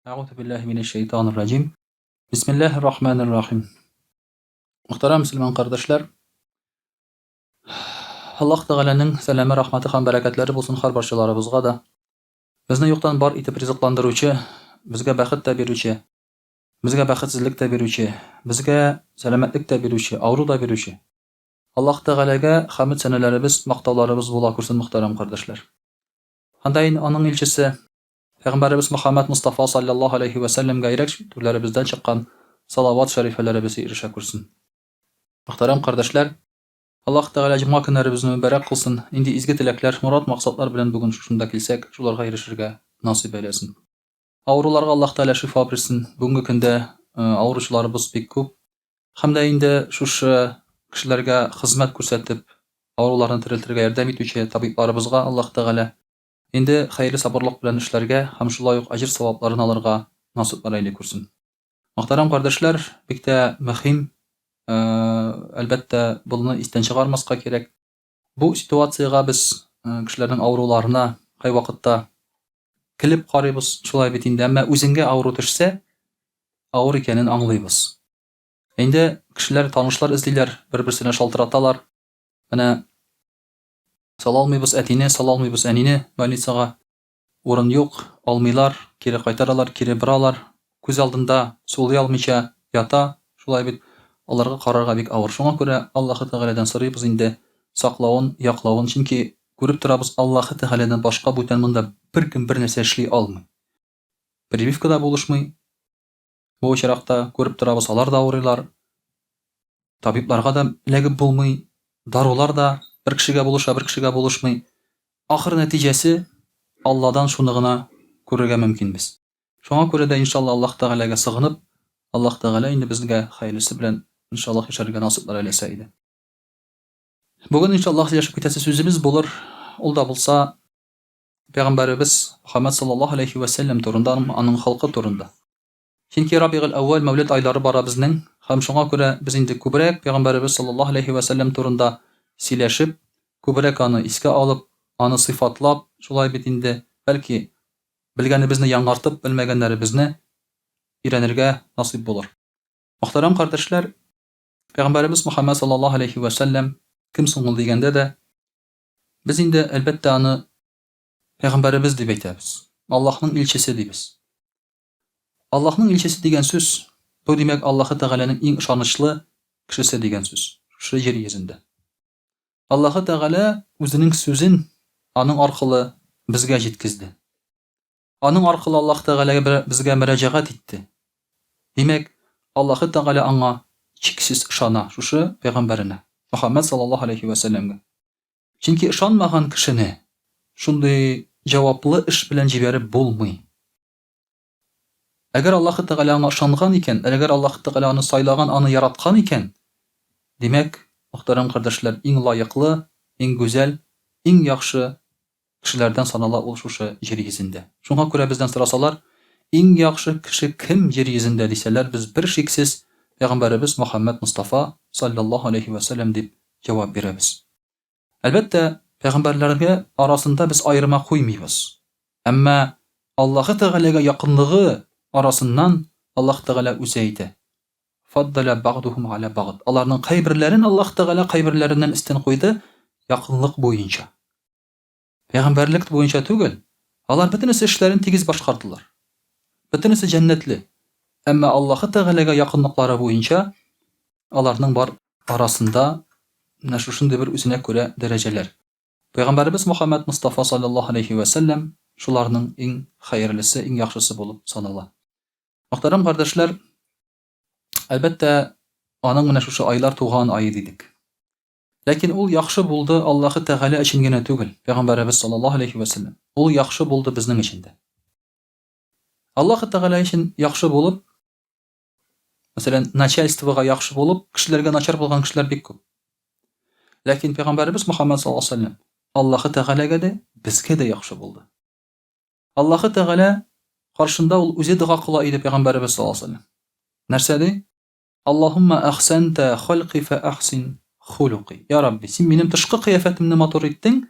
Әгъузу биллаһи минәш шәйтанир раҗим. Бисмиллаһир рахманир рахим. Мөхтәрәм мөселман кардәшләр, Аллаһ Тәгаләнең сәламе, рәхмәте һәм бәрәкәтләре булсын һәр барчаларыбызга да. Безне юктан бар итеп ризыкландыручы, безгә бәхет тә бирүче, безгә бәхетсезлек тә бирүче, безгә сәламәтлек тә бирүче, авыру да бирүче. Аллаһ Тәгаләгә хәмд сәнәләребез, мактауларыбыз була күрсен, мөхтәрәм кардәшләр. Һәм аның илчесе Пәйгамбәребез Мөхәммәд Мостафа салләллаһу аләйһи вә сәлләмгә йөрәк түрләребездән чыккан салават шәрифәләребез ирешә күрсен. Мөхтәрәм кардәшләр, Аллаһ Тәгалә җомга көннәребезне мөбарәк кылсын, нинди изге теләкләр, морад-максатлар белән бүген шушында килсәк, шуларга ирешергә насыйп әйләсен. Авыруларга Аллаһ Тәгалә шифа бирсен. Бүгенге көндә авыручыларыбыз бик күп. Һәм дә инде шушы кешеләргә хезмәт күрсәтеп, авыруларны терелтергә ярдәм итүче табибларыбызга Аллаһ Тәгалә Инде хәерле сабырлык белән эшләргә һәм шулай ук әҗер-савапларын алырга насыйплар әйли күрсен. Мөхтәрәм кардәшләр, бик тә мөһим, әлбәттә, болны истән чыгармаска кирәк. Бу ситуациягә без кешеләрнең авыруларына кайвакытта көлеп карыйбыз, шулай бит инде, әмма үзеңгә авыру төшсә, авыр икәнен аңлыйбыз. Инде кешеләр танышлар эзлиләр, бер-берсенә шалтыраталар. Менә Сала алмыйбыз әтине, сала алмыйбыз әнине больницага. Урын юк, алмыйлар, кире кайтаралар, кире боралар. Күз алдында сулый алмыйча ята, шулай бит. Аларга карарга бик авыр. Шуңа күрә Аллаһы Тәгаләдән сорыйбыз инде саклавын, яклавын, чөнки күреп торабыз, Аллаһы Тәгаләдән башка бүтән монда беркем бернәрсә эшли алмый. Прививка да булышмый. Бу очракта күреп торабыз, алар да авырыйлар. Табибларга да эләгеп булмый, дарулар да бер кешегә булыша, бер кешегә булышмый. Ахыр нәтиҗәсе Алладан шуны гына күрергә мөмкинбез. Шуңа күрә дә, иншалла, Аллаһ Тәгаләгә сыгынып, Аллаһ Тәгалә инде безгә хәерлесе белән, иншаллаһ, яшәргә насыйплар әйләсә иде. Бүген, иншаллаһ, сөйләшеп китәсе сүзебез булыр, ул да булса, Пәйгамбәребез Мөхәммәд саллаллаһу алейһи вә сәлләм турында, аның халкы турында. Чөнки Рабигыль әүвәл мәүлид айлары бара безнең, һәм шуңа күрә без инде күбрәк Пәйгамбәребез саллаллаһу алейһи вә сәлләм турында сөйләшеп, күбрәк аны искә алып, аны сыйфатлап, шулай бит инде, бәлки, белгәнебезне яңартып, белмәгәннәребезне өйрәнергә насыйп булыр. Мөхтәрәм кардәшләр, Пәйгамбәребез Мөхәммәд саллаллаһу алейһи вә сәлләм кем соң ул дигәндә дә, без инде, әлбәттә, аны пәйгамбәребез дип әйтәбез. Аллаһның илчесе дибез. Аллаһның илчесе дигән сүз, бу димәк Аллаһы Тәгаләнең иң ышанычлы кешесе дигән сүз, шушы җир йөзендә. Аллаһы Тәгалә үзенең сүзен аның аркылы безгә җиткезде. Аның аркылы Аллаһ Тәгалә безгә мөрәҗәгать итте. Димәк, Аллаһы Тәгалә аңа чиксез ышана, шушы пәйгамбәренә, Мөхәммәд саллаллаһу алейһи вә сәлләмгә. Чөнки ышанмаган кешене шундый җаваплы эш белән җибәреп булмый. Әгәр Аллаһы Тәгалә аңа ышанган икән, әгәр Аллаһы Тәгалә аны сайлаган, аны яраткан икән, димәк, мөхтәрәм кардәшләр, иң лаеклы, иң гүзәл, иң яхшы кешеләрдән санала ул шушы җир йөзендә. Шуңа күрә бездән сорасалар, иң яхшы кеше кем җир йөзендә дисәләр, без бер шиксез Пәйгамбәребез Мөхәммәд Мостафа салләллаһу аләйһи вә сәлләм дип җавап бирәбез. Әлбәттә, пәйгамбәрләргә арасында без аерма куймыйбыз. Әмма Аллаһы Тәгаләгә якынлыгы арасыннан Аллаһ Тәгалә үзе әйтә, Фаддаля бәгъдухум галя бәгъд. Аларның кайберләрен Аллаһ Тәгалә кайберләреннән өстен куйды якынлык буенча. Пәйгамбәрлек буенча түгел, алар бөтенесе эшләрен тигез башкардылар. Бөтенесе җәннәтле. Әмма Аллаһы Тәгаләгә якынлыклары буенча аларның бар арасында менә шушындый бер үзенә күрә дәрәҗәләр. Пәйгамбәребез Мөхәммәд Мостафа салләллаһу алейһи вә сәлләм шуларның иң хәерлесе, иң яхшысы булып санала. Мөхтәрәм кардәшләр, әлбәттә, аның менә шушы айлар туган ае дидек. Ләкин ул яхшы булды Аллаһы Тәгалә өчен генә түгел, Пәйгамбәребез саллаллаһу алейһи вә сәлләм. Ул яхшы булды безнең өчен дә. Аллаһы Тәгалә өчен яхшы булып, мәсәлән, начальствога яхшы булып, кешеләргә начар булган кешеләр бик күп. Ләкин Пәйгамбәребез Мөхәммәд саллаллаһу алейһи вә сәлләм Аллаһы Тәгаләгә дә, безгә дә яхшы булды. Аллаһы Тәгалә каршында ул үзе дога кыла иде Пәйгамбәребез саллаллаһу алейһи вә сәлләм. Нәрсә ди? Аллаһумма әхсәнтә халки фә әхсин хулукый. Я Рабби, син минем тышкы кыяфәтемне матур иттең,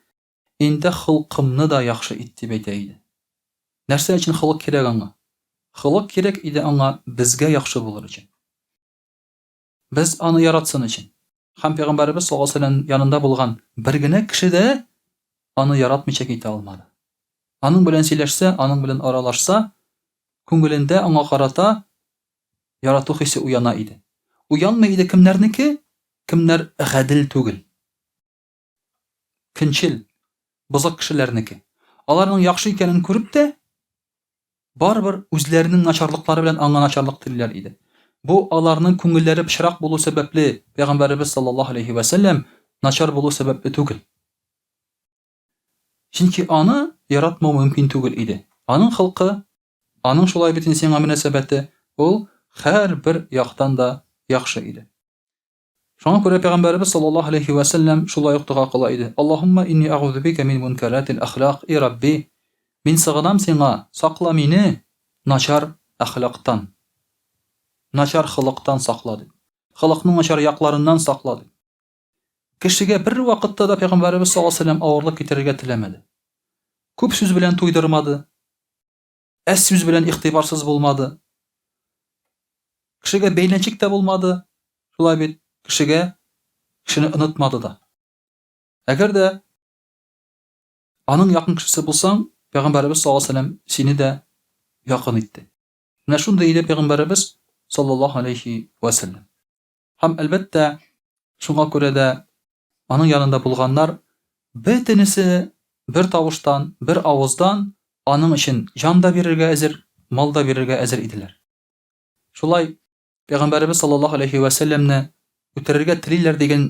инде холкымны да яхшы ит, дип әйтә иде. Нәрсә өчен холык кирәк аңа? Холык кирәк иде аңа безгә яхшы булыр өчен. Без аны яратсын өчен. Һәм пәйгамбәребез саллаллаһу алейһи ва сәлләм янында булган бер генә кеше дә аны яратмыйча китә алмады. Аның белән сөйләшсә, аның белән аралашса, күңелендә аңа карата ярату хисе уяна иде. Уянмый иде кемнәрнеке? Кемнәр гадел түгел. Көнчел, бозык кешеләрнеке. Аларның яхшы икәнен күреп тә, барыбер үзләренең начарлыклары белән аңа начарлык телиләр иде. Бу аларның күңелләре пычрак булу сәбәпле, пәйгамбәребез саллаллаһу алейһи вә сәлләм начар булу сәбәпле түгел. Чөнки аны яратмау мөмкин түгел иде. Аның холкы, аның шулай бит инде сиңа мөнәсәбәте, ул һәрбер яктан да яхшы иде. Шуңа күрә Пәйгамбәребез саллаллаһу алейһи вә сәлләм шулай ук дога кыла иде, Аллаһумма инни әгъузу бика мин мункаратил әхлак, И Рабби, мин сыгынам Сиңа, сакла мине начар әхлактан, начар холыктан сакла, дип. Холыкның начар якларыннан сакла, дип. Кешегә бервакытта да Пәйгамбәребез саллаллаһу алейһи вә сәлләм авырлык китерергә теләмәде. Күп сүз белән туйдырмады. Әз сүз белән игътибарсыз булмады. Кешегә бәйләнчек тә булмады. Шулай бит, кешегә кешене онытмады да. Әгәр дә аның якын кешесе булсаң, Пәйгамбәребез саллаллаһу алейһи ва сәлләм сине дә якын итте. Менә шундый иде Пәйгамбәребез саллаллаһу алейһи ва сәлләм. Һәм әлбәттә, шуңа күрә дә Аның янында булганнар бөтенесе бер тавыштан, бер авыздан аның өчен җан да бирергә әзер, мал да бирергә әзер иделәр. Шулай Пәйгамбәребез саллаллаһу алейһи вә сәлләмне үтерергә телиләр дигән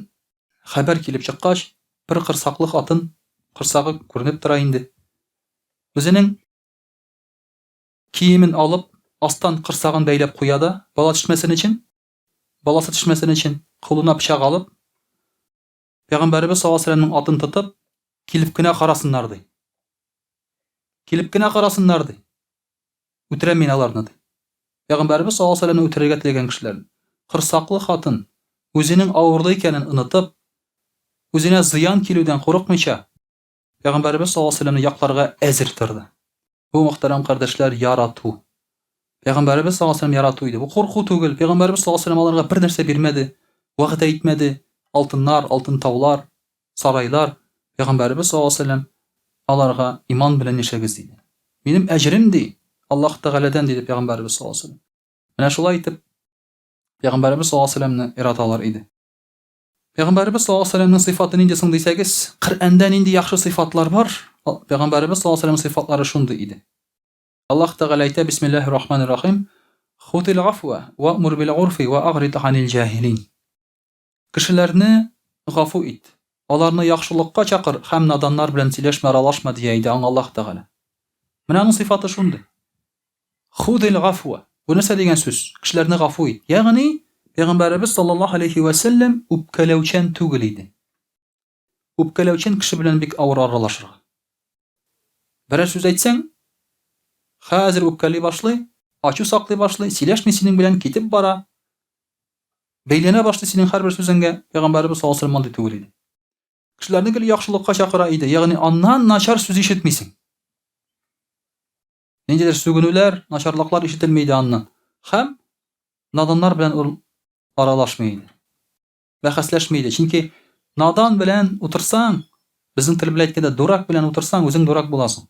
хәбәр килеп чыккач, бер корсаклы хатын, корсагы күренеп тора инде, үзенең киемен алып, астан корсагын бәйләп куя да, бала төшмәсен өчен, баласы төшмәсен өчен, кулына пычак алып, Пәйгамбәребез саллаллаһу алейһи вәсәлләмнең атын тотып, килеп кенә карасыннар ди. Килеп кенә карасыннар ди. Үтерәм мин аларны ди. Пәйгамбәребез саллаллаһу алейһи вәсәлләмне үтерергә теләгән кешеләрне. Корсаклы хатын үзенең авырлы икәнен онытып, үзенә зыян килүдән курыкмыйча, Пәйгамбәребез саллаллаһу алейһи вәсәлләмне якларга әзер торды. Бу, мөхтәрәм кардәшләр, ярату. Пәйгамбәребез саллаллаһу алейһи вәсәлләм ярату иде. Бу курку түгел. Пәйгамбәребез саллаллаһу алейһи вәсәлләм аларга бер нәрсә бирмәде, вәгъдә итмәде. Алтыннар, алтын таулар, сарайлар. Пәйгамбәребез саллаллаһу алейһи вәсәлләм аларга иман белән яшәгез диде. Минем әҗрем ди, Аллаһ Тәгаләдән диде Пәйгамбәребез саллаллаһу алейһи вәсәлләм. Менә шулай итеп Пәйгамбәребез саллаллаһу алейһи вәсәлләмне яраталар иде. Пәйгамбәребез саллаллаһу алейһи ва сәлләмнең сыйфаты нинди соң дисәгез, Коръәндә нинди яхшы сыйфатлар бар, Пәйгамбәребез саллаллаһу алейһи ва сәлләмнең сыйфатлары шундый иде. Аллаһ Тәгалә әйтә, Бисмиллаһир рахманир рахим, Хузил гафва ва'мур бил урфи ва агрид анил җаһилин. Кешеләрне гафу ит, аларны яхшылыкка чакыр һәм наданнар белән сөйләшмә, аралашма, дия иде аңа Аллаһ Тәгалә. Менә аның сыйфаты шундый. Худил гафуа. Бу нәрсә дигән сүз? Кешеләрне гафу ит. Ягъни, Пәйгамбәребез саллаллаһу алейһи вә сәлләм үпкәләүчән түгел иде. Үпкәләүчән кеше белән бик авыр аралашырга. Берәр сүз әйтсәң, хәзер үпкәли башлый, ачу саклый башлый, сөйләшми синең белән, китеп бара. Бәйләнә башлый синең һәрбер сүзеңгә. Пәйгамбәребез саллаллаһу алейһи вә сәлләм андый түгел иде. Кешеләрне гел яхшылыкка чакыра иде. Ягъни аннан начар сүз ишетмисең. Ниндидер сүгенүләр, начарлыклар ишетелми иде аннан. Һәм наданнар белән ул аралашмый иде. Бәхәсләшми иде. Чөнки надан белән утырсаң, безнең тел белән әйткәндә, дурак белән утырсаң, үзең дурак буласың.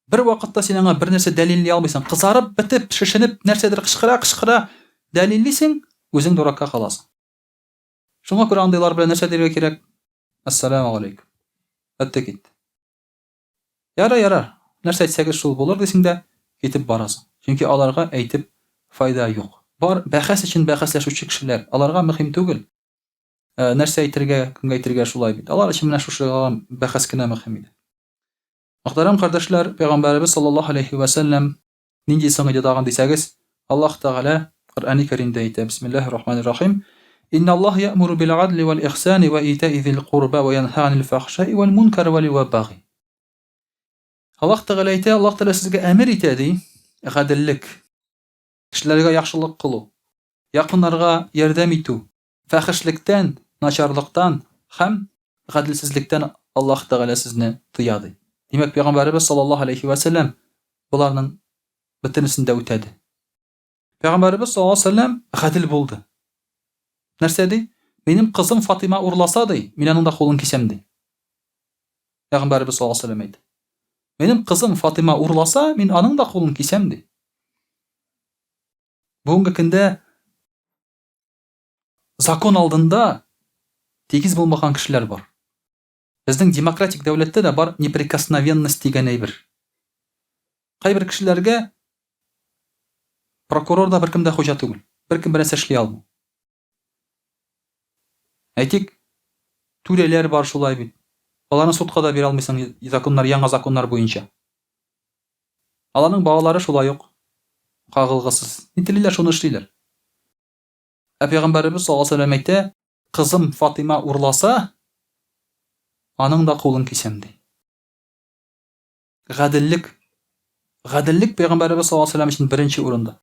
Бер вакытта син аңа бер нәрсә дәлилли алмыйсың. Кызарып бетеп, шешенеп, нәрсәдер кычкыра-кычкыра дәлиллисең, үзең дуракка каласың. Шуңа күрә андыйлар белән нәрсә дияргә кирәк? Әссәламү галәйкүм. Бетте китте. Ярар, ярар, нәрсә әйтсәгез шул булыр дисең дә, китеп барасың. Чөнки аларга әйтеп файда юк. Бар бәхәс өчен бәхәсләшүче кешеләр, аларга мөһим түгел, нәрсә әйтергә, кемгә әйтергә шулай бит. Алар өчен менә шушы бәхәс кенә мөһим иде. Мөхтәрәм кардәшләр, пәйгамбәребез саллаллаһу алейһи вә сәлләм нинди соң иде тагын дисәгез, Аллаһ Тәгалә Коръәни Кәримдә әйтә, Бисмиллаһир рахманир рахим, Инналлаһ я'муру бил гадли вәл ихсани вә итаи зил курба вә янһа анил фахшаи вәл мункар вәл вәбагый. Аллаһ Тәгалә әйтә, Аллаһ Тәгалә сезгә әмер итә ди, гаделлек, кешеләргә яхшылык кылу, якыннарга ярдәм итү, фәхешлектән, начарлыктан һәм гаделсезлектән Аллаһ Тәгалә сезне тыя ди. Димәк, пәйгамбәребез саллаллаһу алейхи ва сәлләм боларның Бөтенесен дә үтәде. Пәйгамбәребез саллаллаһу алейһи ва сәлләм гадел булды. Нәрсә ди? Минем кызым Фатыйма урласа, ди, мин аның да кулын кисәм, ди. Пәйгамбәребез саллаллаһу алейһи ва сәлләм әйтте. Минем кызым Фатыйма урласа, мин аның да кулын кисәм, ди. Бүгенге көндә закон алдында тигез булмаган кешеләр бар. Безнең демократик дәүләттә дә бар неприкосновенность дигән әйбер. Кайбер кешеләргә прокурор да беркем дә хуҗа түгел. Беркем бернәрсә эшли алмый. Әйтик, түрәләр бар шулай бит. Аларны судка да бирә алмыйсың законнар, яңа законнар буенча. Аларның балалары шулай ук кагылгысыз. Ни телиләр, шуны эшлиләр. Ә пәйгамбәребез саллаллаһу алейһи ва сәлләм әйтә, кызым Фатыйма урласа, аның да кулын кисәм, ди. Гаделлек. Гаделлек пәйгамбәребез саллаллаһу алейһи ва сәлләм өчен беренче урында.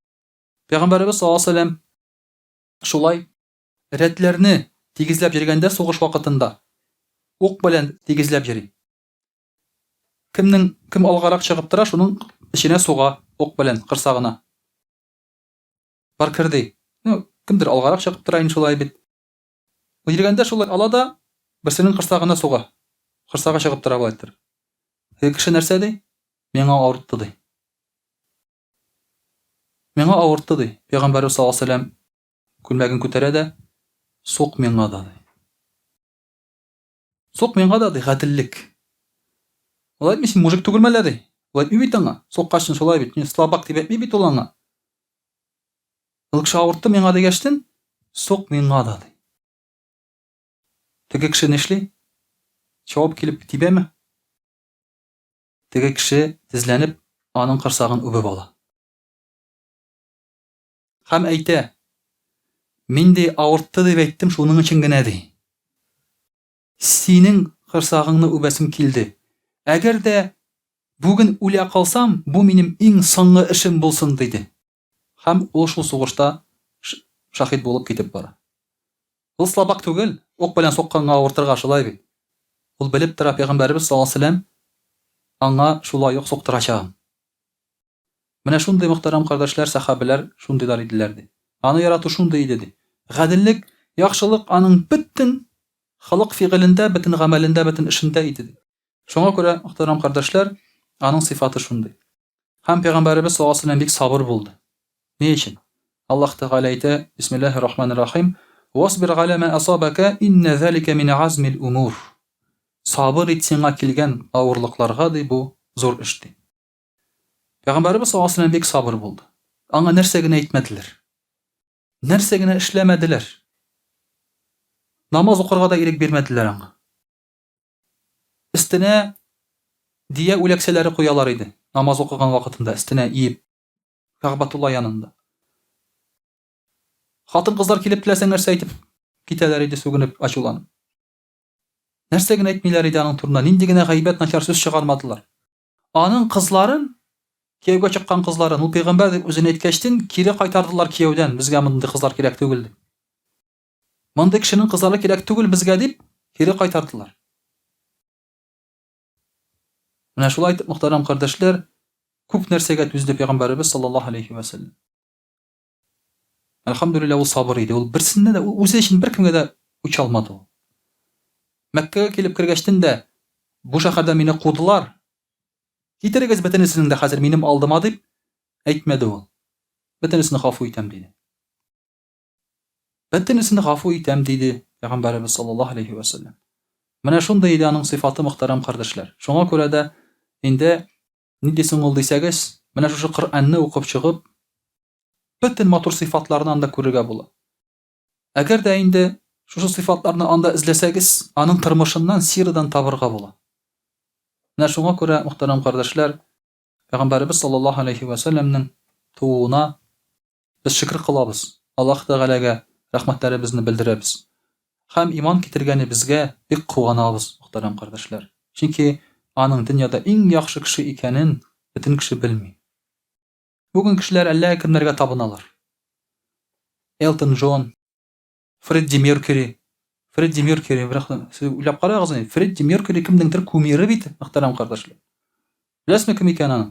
Пәйгамбәребез саллаллаһу алейһи ва сәлләм шулай рәтләрне тигезләп йөргәндә сугыш вакытында ук белән тигезләп йөри. Кемнең кем алгарак чыгып тора, шуның эченә суга ук белән корсагына. Бар кер ди. Ну, кемдер алгарак чыгып тора инде шулай бит. Ул йөргәндә шулай ала да, берсенең корсагына суга. Корсагы чыгып тора болай иттереп. Теге кеше нәрсә ди? Миңа авыртты ди. Миңа авыртты ди. Пәйгамбәрбез саллаллаһу алейһи ва сәлләм күлмәген күтәрә дә, сук миңа да ди. Сук миңа да ди, гаделлек. Ул әйтми, син мужик түгелме әллә ди. Ул әйтми бит аңа. Суккачын шулай бит. Мин слабак дип әйтми бит ул аңа. Ул кеше авыртты миңа дигәчтен, сук миңа да ди. Теге кеше нишли? Чабып килеп тибәме? Теге кеше тезләнеп аның корсагын үбеп ала. Һәм әйтә, Мин ди, авыртты дип әйттем шуның өчен генә ди. Синең корсагыңны үбәсем килде. Әгәр дә бүген үлә калсам, бу минем иң соңгы эшем булсын, диде. Һәм ул шул сугышта шаһит булып китеп бара. Ул слабак түгел, ук белән сукканга авыртырга, шулай бит. Ул белеп тора, пәйгамбәребез саллаллаһу алейһи ва сәлләм аңа шулай ук суктырачагын. Менә шундый мөхтәрәм кардәшләр, сәхабәләр шундыйлар иделәр, ди. Аны ярату шундый иде, ди. Гаделлек, яхшылык аның бөтен холык-фигылендә, бөтен гамәлендә, бөтен эшендә иде, ди. Шуңа күрә, мөхтәрәм кардәшләр, аның сыйфаты шундый. Һәм пәйгамбәребез саллаллаһу алейһи ва сәлләм бик сабыр булды. Ни өчен? Аллаһ Тәгалә әйтә, Бисмиллаһир рахманир рахим, Васбир галя ма асабака, инна залика мин азмил умур. Сабыр ит сиңа килгән авырлыкларга, ди, бу зур эш, ди. Пәйгамбәребез саллаллаһу алейһи ва сәлләм бик сабыр булды. Аңа нәрсә генә әйтмәделәр. Нәрсә генә эшләмәделәр. Намаз укырга да ирек бирмәделәр аңа. Өстенә дия үләксәләре куялар иде. Намаз укыган вакытында өстенә иеп Кәгъбәтулла янында. Хатын-кызлар килеп теләсә нәрсә әйтеп китәләр иде сүгенеп, ачуланып. Нәрсә генә әйтмиләр иде аның турында, нинди генә гайбәт начар сүз чыгармадылар. Аның кызларын, кияүгә чыккан кызларын, ул пәйгамбәр дип үзен әйткәчтен, кире кайтардылар кияүдән, безгә мондый кызлар кирәк түгел дип. Мондый кешенең кызлары кирәк түгел безгә дип, кире кайтардылар. Менә шулай итеп, мөхтәрәм кардәшләр, күп нәрсәгә түзде пәйгамбәребез саллаллаһу алейхи ва сәлләм. Әлхәмдүлилләһ, ул сабыр иде. Ул берсеннән дә, ул үзе өчен беркемгә дә үч алмады ул. Мәккәгә килеп кергәчтен дә, бу шәһәрдә мине кудылар. Китерегез бөтенесенең дә хәзер минем алдыма дип әйтмәде ул. Бөтенесен гафу итәм диде. Бөтенесен гафу итәм диде Пәйгамбәребез саллаллаһу алейхи ва сәлләм. Менә шундый иде аның сыйфаты, мөхтәрәм кардәшләр. Шуңа күрә дә инде Нинди соң ул дисәгез, менә шушы Коръәнне укып чыгып, бөтен матур сыйфатларны анда күрергә була. Әгәр дә инде шушы сыйфатларны анда эзләсәгез, аның тормышыннан, сирадан табырга була. Менә шуңа күрә, мөхтәрәм кардәшләр, Пәйгамбәребез саллаллаһу алейһи вә сәлләмнең тууына Без шөкер кылабыз, Аллаһ Тәгаләгә рәхмәтләребезне белдерәбез. Һәм иман китергәнебезгә бик куанабыз, мөхтәрәм кардәшләр. Чөнки аның дөньяда иң яхшы кеше икәнен бөтен кеше белми. Бүген кешеләр әллә кемнәргә табыналар. Элтон Джон, Фредди Меркьюри. Фредди Меркьюри, бірақ сез уйлап карагыз инде, Фредди Меркьюри кемнеңдер кумиры бит, мөхтәрәм кардәшләр. Беләсезме кем икән аның?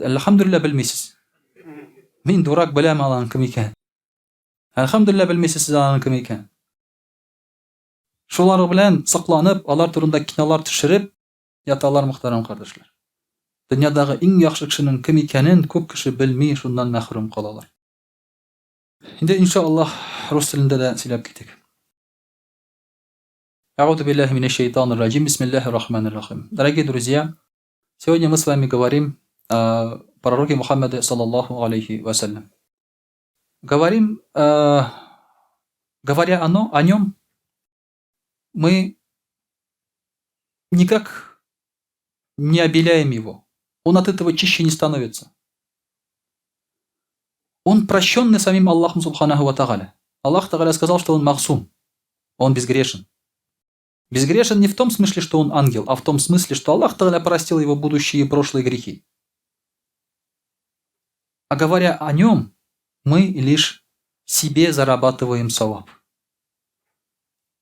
Әлхәмдүлилләһ белмисез. Мин дурак беләм аларның кем икән. Әлхәмдүлилләһ белмисез сез аларның кем икән. Шулар белән сокланып, алар турында кинолар төшереп яталар, мөхтәрәм кардәшләр. Дөньядагы иң яхшы кешенең кем икәнен күп кеше белми, шуннан мәхрүм калалар. Инде иншаллаһ рус телендә дә сөйләп китик. Әгъузу биллаһи минәш шайтанир раҗим. Бисмиллаһир рахманир рахим. Дорогие друзья, сегодня мы с вами говорим о пророке Мухаммаде, саллаллаху алейхи вассалям. Говорим, говоря оно, о нем, мы никак не обеляем его. Он от этого чище не становится. Он прощенный самим Аллахом Субханаху Ва Тагаля. Аллах Тагаля сказал, что он махсум, он безгрешен. Безгрешен не в том смысле, что он ангел, а в том смысле, что Аллах Тагаля простил его будущие и прошлые грехи. А говоря о нем, мы лишь себе зарабатываем саваб.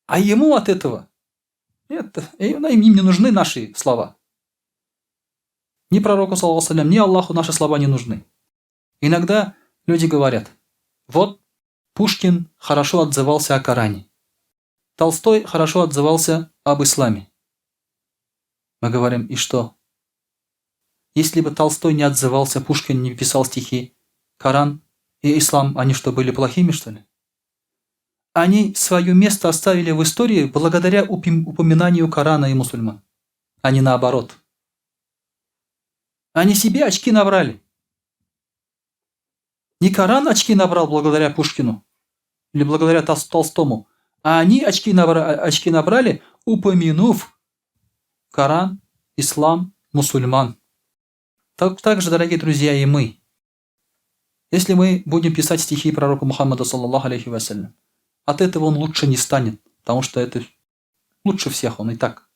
А ему от этого нет, им не нужны наши слова. Ни пророку, саллаллаху ни Аллаху наши слова не нужны. Иногда люди говорят, вот Пушкин хорошо отзывался о Коране. Толстой хорошо отзывался об исламе. Мы говорим, и что? Если бы Толстой не отзывался, Пушкин не писал стихи, Коран и ислам, они что, были плохими, что ли? Они свое место оставили в истории благодаря упоминанию Корана и мусульман, а не наоборот. Они себе очки набрали. Не Коран очки набрал благодаря Пушкину или благодаря Толстому, а они очки, набра очки набрали, упомянув Коран, ислам, мусульман. Так, так же, дорогие друзья, и мы. Если мы будем писать стихи пророка Мухаммада, саллаллаху алейхи вассалям, от этого он лучше не станет, потому что это лучше всех он и так.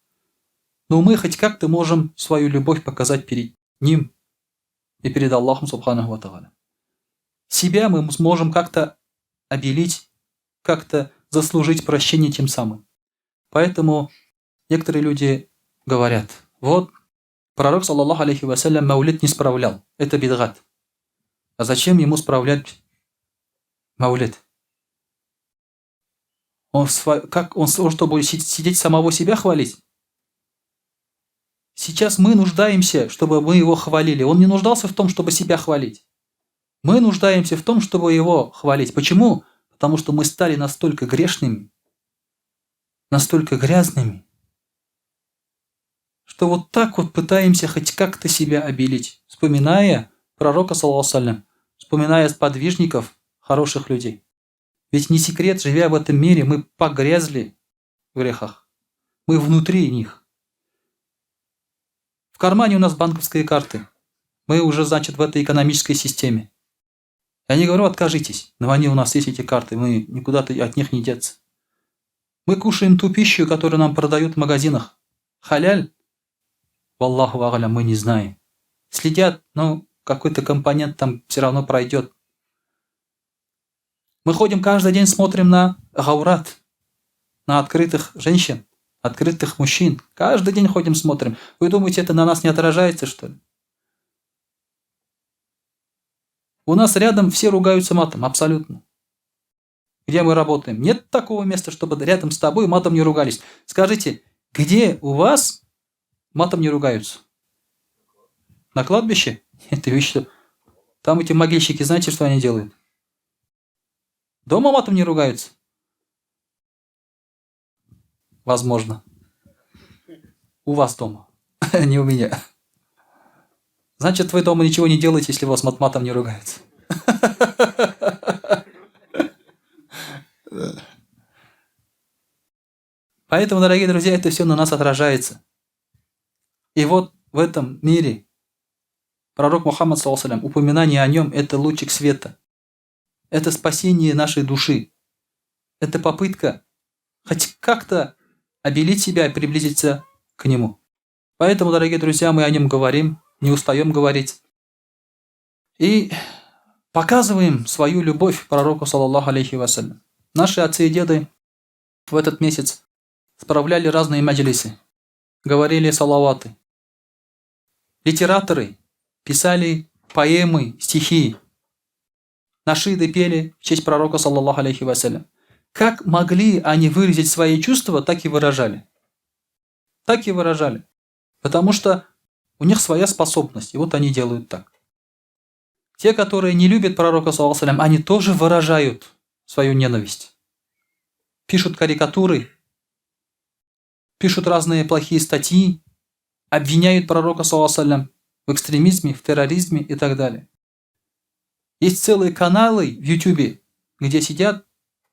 Но мы хоть как-то можем свою любовь показать перед ним и перед Аллахом, субханаху ва Себя мы сможем как-то обелить, как-то заслужить прощение тем самым. Поэтому некоторые люди говорят, вот пророк, саллаллаху алейхи вассалям, маулид не справлял, это бидгат. А зачем ему справлять маулид? Он, как, он, он что, будет сидеть самого себя хвалить? Сейчас мы нуждаемся, чтобы мы его хвалили. Он не нуждался в том, чтобы себя хвалить. Мы нуждаемся в том, чтобы его хвалить. Почему? Потому что мы стали настолько грешными, настолько грязными, что вот так вот пытаемся хоть как-то себя обелить, вспоминая пророка, саллаллаху вспоминая сподвижников, хороших людей. Ведь не секрет, живя в этом мире, мы погрязли в грехах. Мы внутри них. В кармане у нас банковские карты. Мы уже, значит, в этой экономической системе. Я не говорю, откажитесь, но они у нас есть, эти карты, мы никуда-то от них не деться. Мы кушаем ту пищу, которую нам продают в магазинах. Халяль? Валлаху а'лям, мы не знаем. Следят, но какой-то компонент там все равно пройдет. Мы ходим каждый день, смотрим на гаурат, на открытых женщин, открытых мужчин. Каждый день ходим, смотрим. Вы думаете, это на нас не отражается, что ли? У нас рядом все ругаются матом, абсолютно. Где мы работаем? Нет такого места, чтобы рядом с тобой матом не ругались. Скажите, где у вас матом не ругаются? На кладбище? Это вещь, что... Там эти могильщики, знаете, что они делают? Дома матом не ругаются? Возможно. У вас дома, не у меня. Значит, вы дома ничего не делаете, если вас мат-матом не ругаются. Поэтому, дорогие друзья, это все на нас отражается. И вот в этом мире пророк Мухаммад, саллаллаху упоминание о нем – это лучик света. Это спасение нашей души. Это попытка хоть как-то обелить себя и приблизиться к нему. Поэтому, дорогие друзья, мы о нем говорим, не устаем говорить. И показываем свою любовь пророку, саллаллаху алейхи вассалям. Наши отцы и деды в этот месяц справляли разные маджлисы, говорили салаваты. Литераторы писали поэмы, стихи. Нашиды пели в честь пророка, саллаллаху алейхи вассалям. Как могли они выразить свои чувства, так и выражали. Так и выражали. Потому что у них своя способность, и вот они делают так. Те, которые не любят пророка, саллаллаху они тоже выражают свою ненависть. Пишут карикатуры, пишут разные плохие статьи, обвиняют пророка, саллаллаху в экстремизме, в терроризме и так далее. Есть целые каналы в Ютубе, где сидят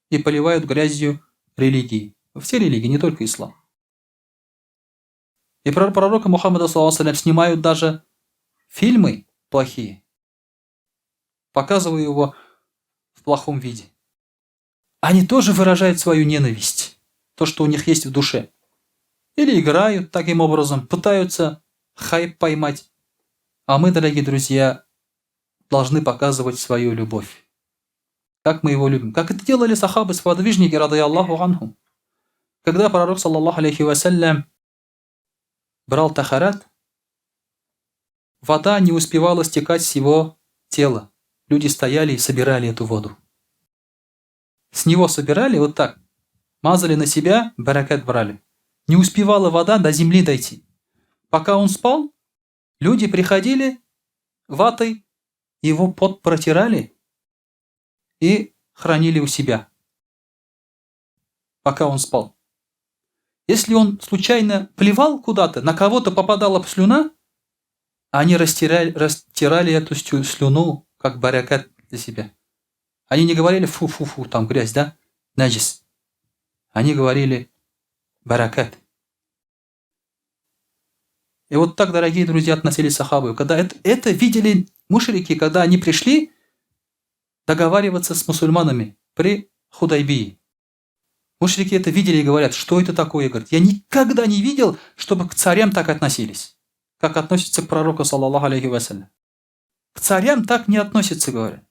и поливают грязью религии. Все религии, не только ислам. И про пророка Мухаммада, саллаллаху снимают даже фильмы плохие, показывая его в плохом виде. Они тоже выражают свою ненависть, то, что у них есть в душе. Или играют таким образом, пытаются хайп поймать. А мы, дорогие друзья, должны показывать свою любовь. Как мы его любим. Как это делали сахабы, сподвижники, رضي الله عنهم. Когда пророк, صلى الله عليه وسلم, брал тахарат, вода не успевала стекать с его тела. Люди стояли и собирали эту воду. С него собирали вот так, мазали на себя, баракат брали. Не успевала вода до земли дойти. Пока он спал, люди приходили ватой, его пот протирали и хранили у себя, пока он спал. Если он случайно плевал куда-то, на кого-то попадала слюна, они растирали эту слюну, как баракат для себя. Они не говорили фу-фу-фу, там грязь, да? Наджис. Они говорили баракат. И вот так, дорогие друзья, относились сахабы. Когда это видели мушрики, когда они пришли договариваться с мусульманами при Худайбии. Мушрики это видели и говорят, что это такое? Говорят, я никогда не видел, чтобы к царям так относились, как относятся к пророку, صلى الله عليه وسلم. К царям так не относятся, говорят.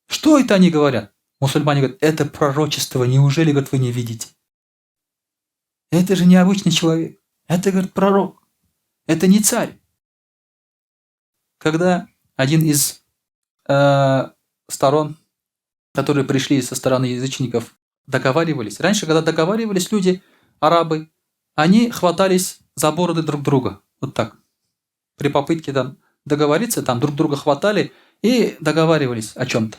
Что это они говорят? Мусульмане говорят, это пророчество, неужели, говорят, вы не видите? Это же необычный человек. Это, говорит, пророк. Это не царь. Когда один из сторон, которые пришли со стороны язычников, договаривались. Раньше, когда договаривались люди, арабы, они хватались за бороды друг друга. Вот так. При попытке там договориться, там друг друга хватали и договаривались о чем-то.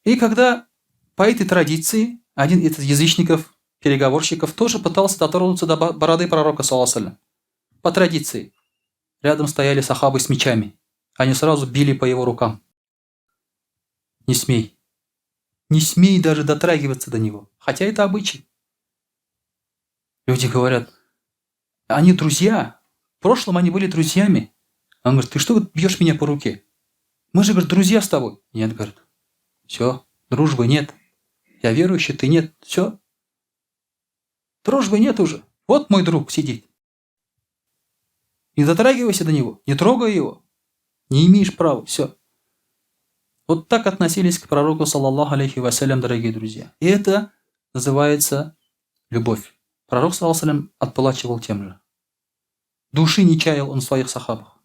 И когда по этой традиции один из язычников, переговорщиков, тоже пытался дотронуться до бороды пророка, صلى الله. По традиции. Рядом стояли сахабы с мечами. Они сразу били по его рукам. Не смей. Не смей даже дотрагиваться до него. Хотя это обычай. Люди говорят, они друзья. В прошлом они были друзьями. Он говорит, ты что бьешь меня по руке? Мы же, говорит, друзья с тобой. Нет, говорит, все, дружбы нет. Я верующий, ты нет. Все. Дружбы нет уже. Вот мой друг сидит. Не дотрагивайся до него, не трогай его. Не имеешь права, все. Вот так относились к пророку, صلى الله عليه وسلم, дорогие друзья. И это называется любовь. Пророк, صلى الله, отплачивал тем же. Души не чаял он в своих сахабах.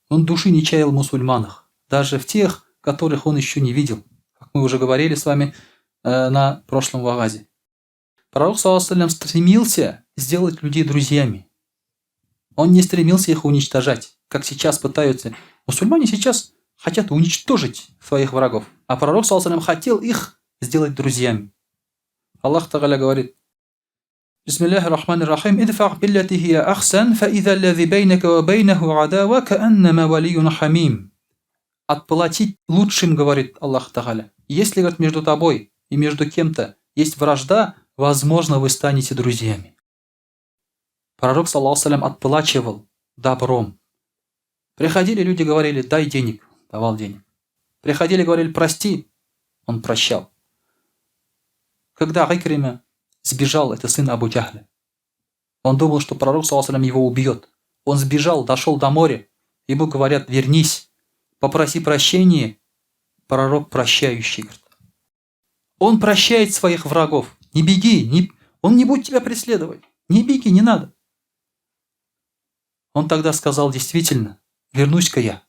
Он души не чаял в мусульманах, даже в тех, которых он еще не видел, как мы уже говорили с вами на прошлом вагазе. Пророк, صلى الله, стремился сделать людей друзьями. Он не стремился их уничтожать, как сейчас пытаются. Мусульмане сейчас хотят уничтожить своих врагов, а пророк, صلى الله, хотел их сделать друзьями. Аллах Тагаля говорит: بسم الله الرحمن الرحيم. ادفع بالتي هي أحسن، فإذا الذي بينك وبينه عداوة كأنما ولي حميم. Отплатить лучшим, говорит Аллах Тагаля. Если, говорит, между тобой и между кем-то есть вражда, возможно, вы станете друзьями. Пророк, صلى الله, отплачивал добром. Приходили люди, говорили, дай денег. Давал денег. Приходили, говорили, прости. Он прощал. Когда Икрима сбежал, это сын Абу Джахля. Он думал, что пророк, صلى الله, его убьет. Он сбежал, дошел до моря. Ему говорят, вернись, попроси прощения. Пророк прощающий, говорит. Он прощает своих врагов. Не беги, не, он не будет тебя преследовать. Не беги, не надо. Он тогда сказал, действительно, Вернусь-ка я.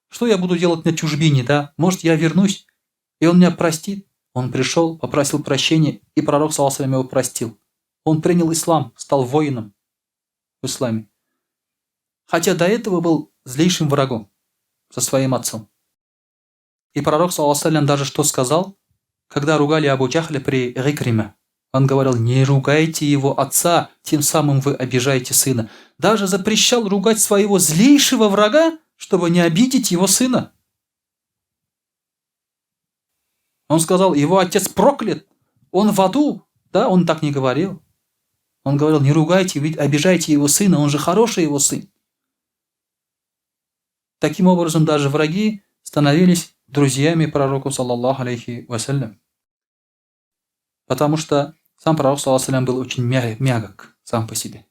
Что я буду делать на чужбине, да? Может, я вернусь, и он меня простит? Он пришел, попросил прощения, и пророк, саллаллаху его простил. Он принял ислам, стал воином в исламе. Хотя до этого был злейшим врагом со своим отцом. И пророк, саллаллаху даже что сказал, когда ругали Абу Джахля при Икриме? Он говорил, не ругайте его отца, тем самым вы обижаете сына. Даже запрещал ругать своего злейшего врага, чтобы не обидеть его сына. Он сказал, его отец проклят, он в аду. Да, он так не говорил. Он говорил, не ругайте, ведь обижайте его сына, он же хороший его сын. Таким образом, даже враги становились друзьями пророку, саллаллаху алейхи вассалям. Потому что сам пророк, саллаллаху алейхи был очень мягок сам по себе.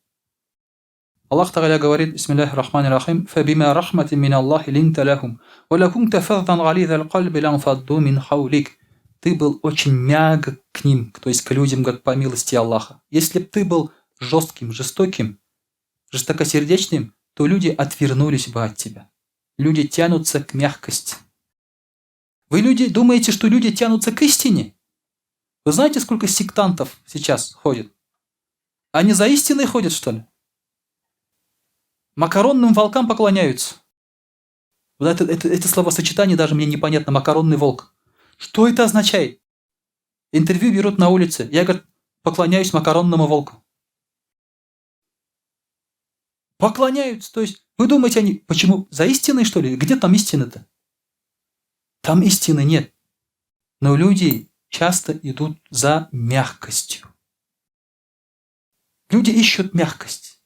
Аллах Тагаля говорит, бисмиллахи рахмани рахим, «Фабима рахмати мин Аллахи линта лахум, ва лакунта фаддан гализа аль-кальби лан фадду мин хаулик». Ты был очень мягок к ним, то есть к людям, как по милости Аллаха. Если б ты был жестким, жестоким, жестокосердечным, то люди отвернулись бы от тебя. Люди тянутся к мягкости. Вы, люди, думаете, что люди тянутся к истине? Вы знаете, сколько сектантов сейчас ходит? Они за истиной ходят, что ли? Макаронным волкам поклоняются. Вот это словосочетание даже мне непонятно. Макаронный волк. Что это означает? Интервью берут на улице. Я, говорит, поклоняюсь макаронному волку. Поклоняются. То есть, вы думаете, они почему? За истиной, что ли? Где там истина-то? Там истины нет. Но люди часто идут за мягкостью. Люди ищут мягкость,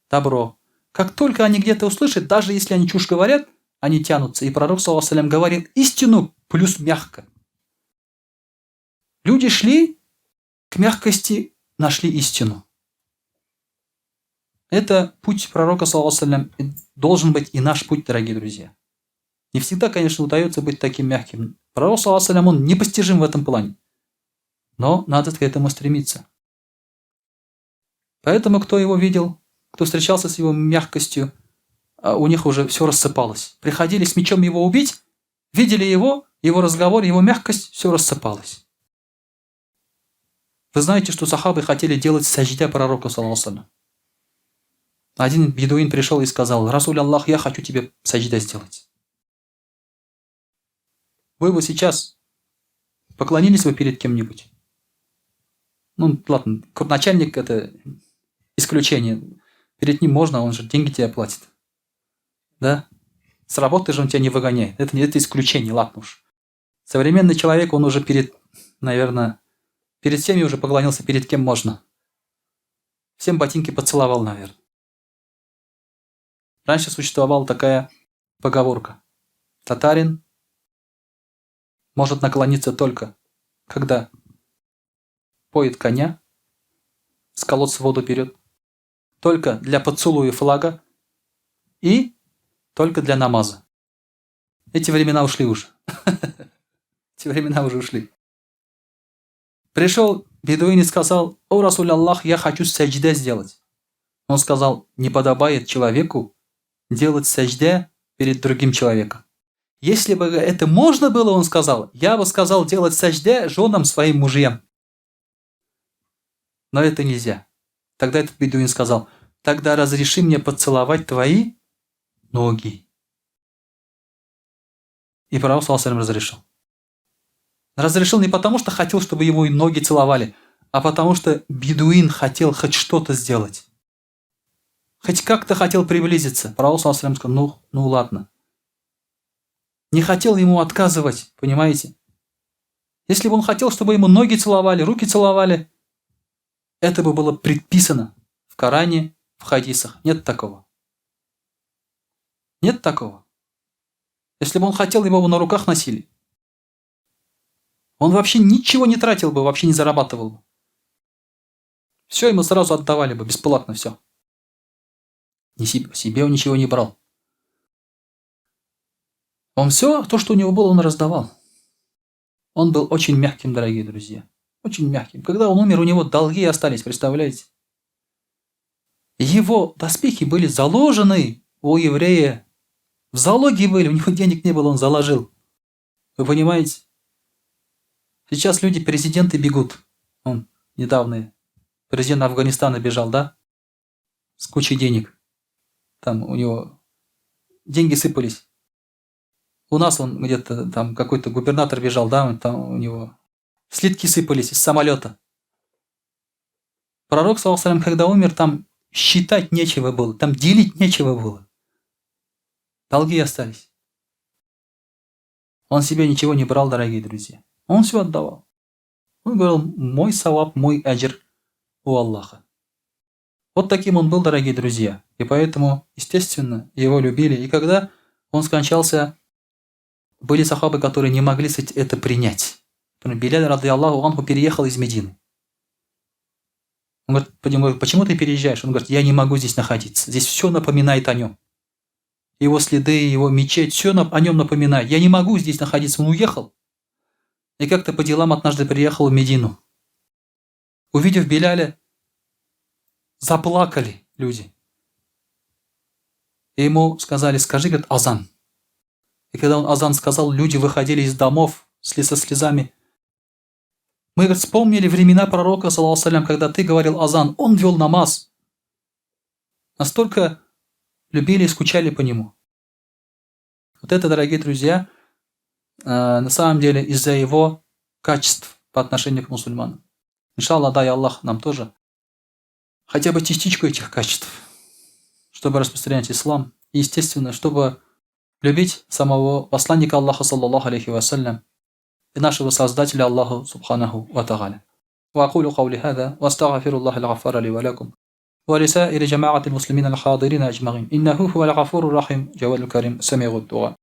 добро. Как только они где-то услышат, даже если они чушь говорят, они тянутся. И пророк, саллаллаху алейхи говорит истину плюс мягко. Люди шли к мягкости, нашли истину. Это путь пророка, саллаллаху алейхи должен быть и наш путь, дорогие друзья. Не всегда, конечно, удается быть таким мягким. Пророк, саллаллаху алейхи он непостижим в этом плане. Но надо к этому стремиться. Поэтому, кто его видел, кто встречался с его мягкостью, у них уже все рассыпалось. Приходили с мечом его убить, видели его, его разговор, его мягкость, все рассыпалось. Вы знаете, что сахабы хотели делать саждя пророку, саллаллаху. Один бедуин пришел и сказал, Расуль Аллах, я хочу тебе саждя сделать. Вы бы сейчас поклонились бы перед кем-нибудь? Ну, ладно, начальник это исключение. Перед ним можно, он же деньги тебе платит. Да? С работы же он тебя не выгоняет. Это, это исключение, ладно уж. Современный человек, он уже перед, наверное, перед всеми уже поклонился, перед кем можно. Всем ботинки поцеловал, наверное. Раньше существовала такая поговорка. Татарин может наклониться только, когда поет коня, с колодца воду берет, только для поцелуя флага и только для намаза. Эти времена ушли уже. Эти времена уже ушли. Пришел бедуин и сказал, о Расуль Аллах, я хочу саджда сделать. Он сказал, не подобает человеку делать саджда перед другим человеком. Если бы это можно было, он сказал, я бы сказал делать саджда женам своим мужьям. Но это нельзя. Тогда этот бедуин сказал, тогда разреши мне поцеловать твои ноги. И пророк саллаллаху разрешил. Разрешил не потому, что хотел, чтобы его ноги целовали, а потому что бедуин хотел хоть что-то сделать. Хоть как-то хотел приблизиться. Пророк саллаллаху сказал, ну ладно. Не хотел ему отказывать, понимаете? Если бы он хотел, чтобы ему ноги целовали, руки целовали, это бы было предписано в Коране, в хадисах. Нет такого. Нет такого. Если бы он хотел, его бы на руках носили. Он вообще ничего не тратил бы, вообще не зарабатывал бы. Все ему сразу отдавали бы, бесплатно все. Не себе, себе он ничего не брал. Он все, то, что у него было, он раздавал. Он был очень мягким, дорогие друзья. Очень мягким. Когда он умер, у него долги остались, представляете? Его доспехи были заложены У еврея в залоге были, у него денег не было, он заложил. Вы понимаете? Сейчас люди, президенты бегут. Он недавно, президент Афганистана бежал, да? С кучей денег. Там у него деньги сыпались. У нас он где-то там какой-то губернатор бежал, да, он там у него слитки сыпались из самолета. Пророк, саллаллаху, когда умер, там считать нечего было, там делить нечего было. Долги остались. Он себе ничего не брал, дорогие друзья. Он все отдавал. Он говорил: мой савап, мой аджр у Аллаха. Вот таким он был, дорогие друзья. И поэтому, естественно, его любили. И когда он скончался, были сахабы, которые не могли это принять. Биляль, رضي الله عنه, переехал из Медины. Он говорит: почему ты переезжаешь? Он говорит: я не могу здесь находиться. Здесь все напоминает о нем. Его следы, его мечеть, все о нем напоминает. Я не могу здесь находиться. Он уехал. И как-то по делам однажды приехал в Медину. Увидев Беляля, заплакали люди. И ему сказали: скажи, говорит, азан. И когда он азан сказал, люди выходили из домов со слезами. Мы, говорит, вспомнили времена пророка, صلى الله, когда ты говорил азан, он вел намаз. Настолько любили и скучали по нему. Вот это, дорогие друзья, на самом деле из-за его качеств по отношению к мусульманам. إن شاء الله, дай Аллах нам тоже хотя бы частичку этих качеств, чтобы распространять ислам и, естественно, чтобы любить самого посланника Аллаха, صلى الله عليه وسلم, и нашего Создателя Аллаху سبحانه وتعالى. وأقول قولي هذا وأستغفر الله الغفار لي ولكم ولسائر جماعة المسلمين الحاضرين أجمعين إنه هو الغفور الرحيم جواد الكريم سميع الدعاء.